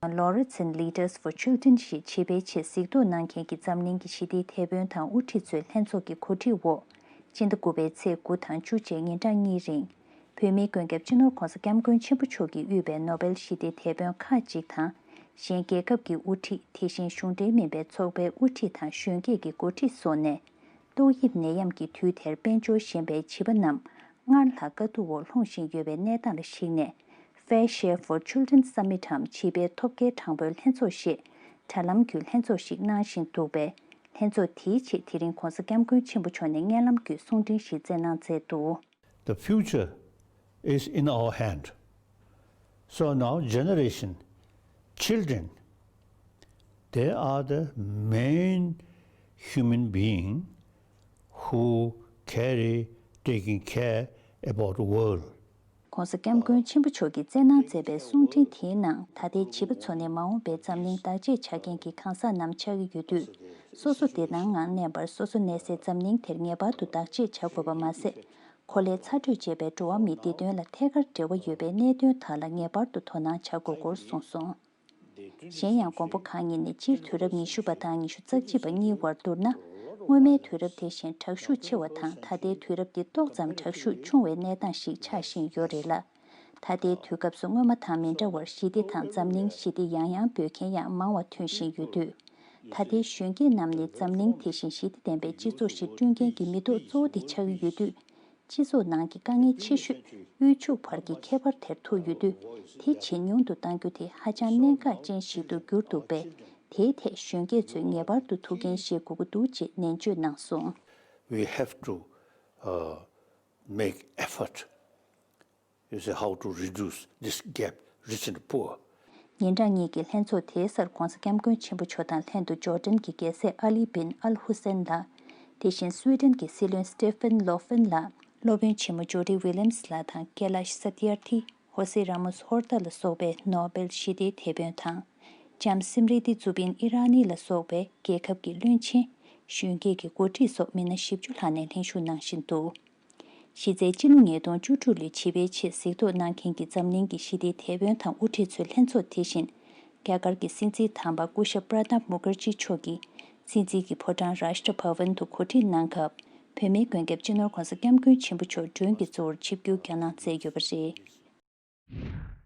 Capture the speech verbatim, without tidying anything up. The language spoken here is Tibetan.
Laureates and Leaders for Children ཞེས་བྱིས་པའི་ཆེད་གཟིགས་རྟོག་གནང་མཁན་གྱི་འཛམ་གླིང་གི་ཞི་བདེའི་དེད་དཔོན་དང་དབུ་ཁྲིད་ཚོའི་ལྷན་ཚོགས་ཀྱི་གོ་སྒྲིག་འོག་སྤྱི་ཟླ་དགུ་པའི་ཚེས་དགུ་དང་བཅུ་བཅས་ཉིན་གྲངས་གཉིས་རིང་། བོད་མིའི་མགོན་སྐྱབས་སྤྱི་ནོར་༧གོང་ས་༧སྐྱབས་མགོན་ཆེན་པོ་མཆོག་གིས་དབུས་པའི་ནོ་བེལ་ཞི་བདེའི་དེད་དཔོན་ཁག་ཅིག་དང་། གཞན་རྒྱལ་ཁབ་ཀྱི་དབུ་ཁྲིད། དེ་བཞིན་གཞུང་འབྲེལ་མིན་པའི་ཚོགས་པའི་དབུ་ཁྲིད་དང་གཞོན་སྐྱེས་ཀྱི་འགོ་ཁྲིད་སོགས་ནས། ཏོག་དབྱིབས་ནད་ཡམས་ཀྱི་དུས་དེར་དཔལ་འབྱོར་ཞན་པའི་བྱིས་པ་རྣམས་སྔར་ལྷག་དཀའ་སྡུག་འོག་ལྷུང་བཞིན་ཡོད་པའི་གནས་སྟངས་ལ་གཞིགས་ནས། Fair Share for Children Summit འམ་བྱིས་པའི་ཐོབ་སྐལ་གྲངས་འབོར་ལྷན་ཚོགས་ཞེས་དྲ་ལམ་བརྒྱུད་ལྷན་ཚོགས་ཤིག་གནང་བཞིན་འདུག་པས། ལྷན་ཚོགས་དེའི་ཆེད་དེ་རིང་༧གོང་ས་༧སྐྱབས་མགོན་ཆེན་པོ་མཆོག་ནས་སྙན་ལམ་བརྒྱུད་གསུང་འཕྲིན་ཞིག་བསྩལ་གནང་མཛད་འདུག། The future is in our hand. So now generation, children, they are the main human being who carry, taking care about the world. ༸གོང་ས་༸སྐྱབས་མགོན་ཆེན་པོ་མཆོག་གིས་བསྩལ་གནང་མཛད་པའི་གསུང་འཕྲིན་དེའི་ནང་། ད་ལྟའི་བྱིས་པ་ཚོ་ནི་མ་འོངས་པའི་འཛམ་གླིང་བདག་གཅེས་བྱ་མཁན་གྱི་གང་ཟག་རྣམས་ཆགས་ཀྱི་ཡོད་དུས། སོ་སོ་བདེ་ཐང་ངང་གནས་པར་སོ་སོ་གནས་སའི་འཛམ་གླིང་དེར་ངེས་པར་དུ་བདག་གཅེས་བྱ་དགོས་པ་མ་ཟད། གོ་ལའི་ཚ་དྲོད་ཅེས་པའི་འགྲོ་བ་མིའི་བདེ་དོན་ལ་ཐད་ཀར་འབྲེལ་བ་ཡོད་པའི་གནད་དོན་དག་ལ་ངེས་པར་དུ་དོ་སྣང་བྱ་དགོས་སྐོར་གསུངས་སོང་། གཞན་ཡང་། མགོན་པོ་གང་ཉིད་ནས་སྤྱིར་དུས་རབས་ཉི་ཤུ་པ་དང་ཉི་ཤུ་རྩ་གཅིག་པ་གཉིས་བར་བསྡུར་ན། སྔོན་མའི་དུས་རབས་དེ་བཞིན་དྲག་ཤུགས་ཆེ་བ་དང་། ད་ལྟའི་དུས་རབས་འདི་ཏོག་ཙམ་དྲག་ཤུགས་ཆུང་བའི་གནས་སྟངས་ཤིག་ཆགས་བཞིན་ཡོད་རེད་ལ། ད་ལྟའི་དུས་སྐབས་སུ་སྔོན་མ་དང་མི་འདྲ་བར་ཞི་བདེ་དང་འཛམ་གླིང་ཞི་བདེ་ཡང་ཡང་འབོད་མཁན་ཡང་མང་བ་ཐོན་བཞིན་ཡོད་དུས། ད་ལྟའི་གཞོན་སྐྱེས་རྣམས་ནི་འཛམ་གླིང་དེ་བཞིན་ཞི་བདེ་ལྡན་པའི་སྤྱི་ཚོགས་ཤིག་བསྐྲུན་མཁན་གྱི་མི་ཐོག་གཙོ་བོ་དེ་ཆགས་ཀྱི་ཡོད་དུས། སྤྱི་ཚོགས་ནང་གི་དཀའ་ངལ་ཆེ་ཤོས་དབུལ་ཕྱུག་བར་གྱི་ཁྱད་པར་དེར་ཐུག་ཡོད་དུས། དེ་ཇེ་ཉུང་དུ་གཏང་རྒྱུ་དེ་ཧ་ཅང་གནད་འགག་ཅན་ཞིག་ཏུ་གྱུར་འདུག་པས། དེའི་ཐད་གཞོན་སྐྱེས་ཚོས་ངེས་པར་དུ་ཐུགས་འགན་བཞེས་དགོས་ཀྱི་འདུག་ཅེས་ནན་བརྗོད་གནང་སོང་། We have to, uh, make effort, you see, how to reduce this gap, rich and poor. ཉིན་གྲངས་གཉིས་ཀྱི་ལྷན་ཚོགས་དེའི་སར་༸གོང་ས་༸སྐྱབས་མགོན་ཆེན་པོ་མཆོག་དང་ལྷན་དུ་ཇོར་ཌན་གྱི་རྒྱལ་སྲས་ཨ་ལི་བིན་ཨལ་ཧུ་སེན་ལགས། དེ་བཞིན་སུའེ་ཌེན་གྱི་སྲིད་བློན་སི་ཊི་ཕན་ལོ་ཧྥིན་ལགས། སློབ་དཔོན་ཆེན་མོ་ཇོ་ཌི་ཝི་ལི་ཡམ་སི་ལགས་དང་ཀེ་ལཱཤ་ས་ཏི་ཨར་ཐི། ཧོ་སེ་ར་མོ་སི་ཧོར་ཏ་ལ་སོགས་པའི་ནོ་བེལ་ཞི་བདེའི་དེད་དཔོན་དང་། ལྕམ་སིམ་རི་ཏི་ཛུ་བིན་ཨི་ར་ནི་ལ་སོགས་པའི་རྒྱལ་ཁབ་ཀྱི་བློན་ཆེན། གཞོན་སྐྱེས་ཀྱི་འགོ་ཁྲིད་སོགས་མི་སྣ་བཞི་བཅུ་ལྷག་ནས་ལྷན་ཞུགས་གནང་བཞིན་འདུག། གཞི་རྩའི་སྤྱི་ལོ་ཉིས་སྟོང་བཅུ་དྲུག་ལོའི་བྱིས་པའི་ཆེད་གཟིགས་རྟོག་གནང་མཁན་གྱི་འཛམ་གླིང་གི་ཞི་བདེའི་དེད་དཔོན་དང་དབུ་ཁྲིད་ཚོའི་ལྷན་ཚོགས་དེ་བཞིན། རྒྱ་གར་གྱི་སྲིད་འཛིན་དམ་པ་སྐུ་ཞབས་པྲ་ནབ་མུ་ཁར་ཇི་མཆོག་གིས་སྲིད་འཛིན་གྱི་ཕོ་བྲང་རཱཤ་ཏྲ་བྷ་ཝན་དུ་གོ་སྒྲིག་གནང་སྐབས། བོད་མིའི་མགོན་སྐྱབས་སྤྱི་ནོར་༸གོང་ས་༸སྐྱབས་མགོན་ཆེན་པོ་མཆོག་མགྲོན་གྱི་གཙོ་བོར་ཆིབས་བསྒྱུར་བསྐྱངས་གནང་མཛད་ཡོད་པ་རེད།